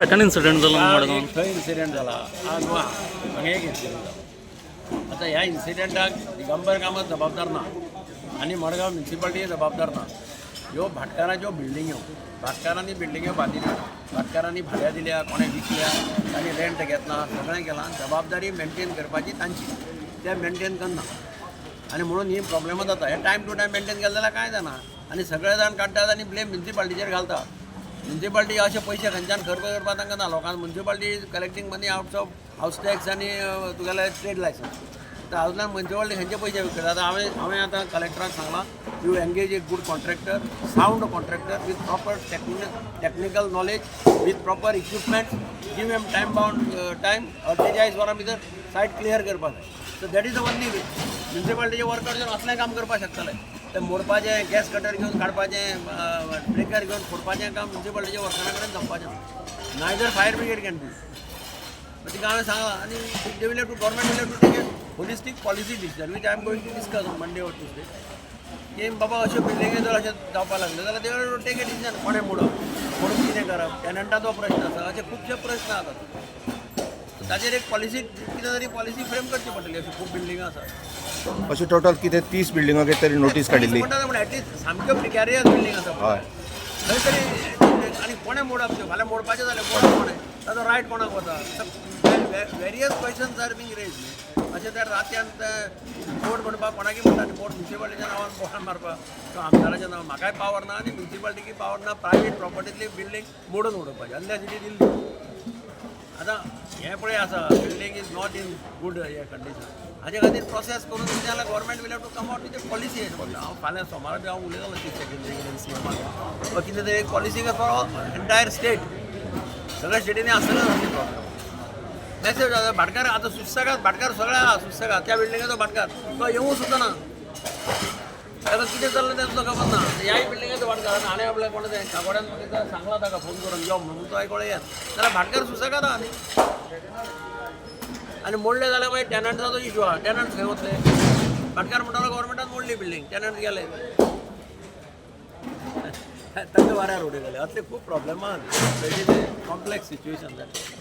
Second incident जालो काल मडगांव. एक थंय इन्सिडंट जाला, आज वा हांगा एक इन्सिडंट जाला. आतां ह्या इन्सिडंटाक दिगंबर कामत जबाबदार ना आनी मडगांव म्युनिसिपालिटी जबाबदार ना. ह्यो भाटकाराच्यो बिल्डिंग्यो, भाटकारांनी बिल्डिंग्यो बांदिल्ल्यो, भाटकारांनी भाड्या दिल्या, कोणें विकल्या, तांणी रेंट घेतला, सगळें केलां. जबाबदारी मेंटेन करपाची तांची, ते मेंटेन करना आनी म्हणून ही प्रॉब्लेमां जाता. हे टायम टू टायम मेंटेन केलें जाल्यार कांय जायना आनी सगळे जाण काडटात आनी ब्लेम म्युनिसिपालिटीचेर घालता. म्युनिसिपालिटी अशे पयशे खंयच्यान खर्च करपाक तांकां ना. लोकांक municipality is collecting money out of house tax आनी तुगेले ट्रेड लायसन्स. तर हातूंतल्यान म्युनिसिपालिटी खंयचे पयशे विकता? आतां हांवें आतां कलेक्टराक सांगलां, you engage a good contractor, sound contractor with proper technical knowledge, with proper equipment, give him time bound time. 48 वरां भितर सायट क्लियर करपाक जाय. So that is the only way. म्युनिसिपालिटीचे वर्कर जर असलें काम करपाक शकतले, ते मोडपाचें, गॅस कटर घेवन काडपाचें, ब्रेकर घेवन फोडपाचें काम म्युनिसिपालिटीच्या वर्करा कडेन जमपाचें. Neither fire brigade can do. तिका हांवें सांगलां आनी they will have to government will have to take a holistic policy decision, which I am going to discuss on Monday or Tuesday, की बाबा अश्यो बिल्डिंगे जर अशें जावपाक लागले जाल्यार they will take a decision, कोणें मोडप, मोडून कितें करप, टेनंटाचो प्रश्न आसा, अशे खुबशे प्रश्न आसात. ताचेर एक पॉलिसी, कितें तरी पॉलिसी फ्रेम करची पडटली. अश्यो खूब बिल्डिंगो आसात. अशें टोटल कितें 30 बिल्डिंगो कितें तरी नोटीस काडिल्ली. म्हणटा पूण एटलिस्ट सामक्यो प्रिकॅरियस बिल्डींग आसा थंय तरी. आनी कोणें मोडप त्यो? फाल्यां मोडपाचें जाल्यार मोडप कोणें? ताचो रायट कोणाक वता? Various questions are being raised न्ही. अशें त्या रातयान ते बोर्ड म्हणपाक कोणाकी म्हणटा न्ही, बोर्ड म्युनिसिपालिटीच्या नांवान बोर्डान मारपाक किंवा आमदाराच्या नांवान म्हाकाय पावर ना आनी म्युनिसिपालिटीकी पावर ना प्रायवेट प्रॉपर्टीतली बिल्डींग मोडून उडोवपाची, unless it is illegal. आतां हें पळय आसा, building is not in good हे कंडिशन. हाजे खातीर प्रोसेस करून कितें जाल्यार government will have to come out with a policy अशें म्हणटा हांव. फाल्यां सोमारा बी हांव उलयतलो चीफ सेक्रेटरी कडेन, सीएमा कडेन, वा कितें तरी एक पॉलिसी फॉर एंटायर स्टेट. सगळ्या स्टेटींनी आसतलेच असले प्रॉब्लेम. मेसेज आतां भाटकार आतां सुसेगाद, भाटकार सगळे आहा सुसेगाद. त्या बिल्डिंगेचो भाटकार तो येवूं सुद्दां ना, ताका कितें चल्लां तें सुद्दां खबर ना. ह्याय बिल्डिंगेचो भाटकार हाणें आपल्या कोणें तें काकोड्यान म्हाका सांगलां ताका फोन करून यो म्हणून, तो आयकोळ येत जाल्यार भाटकार सुसेगाद आहा न्ही. आनी मोडले जाल्यार मागीर टेनंट्साचो इशू आहा. टेनंट्स खंय वतले? भाटकार म्हणटालो गव्हर्मेंटान मोडली बिल्डींग, टेनंट्स गेले, तांकां वाऱ्यार उडयतले. असले खूब प्रॉब्लेम आहा. कॉम्प्लेक्स सिच्युएशन जालें.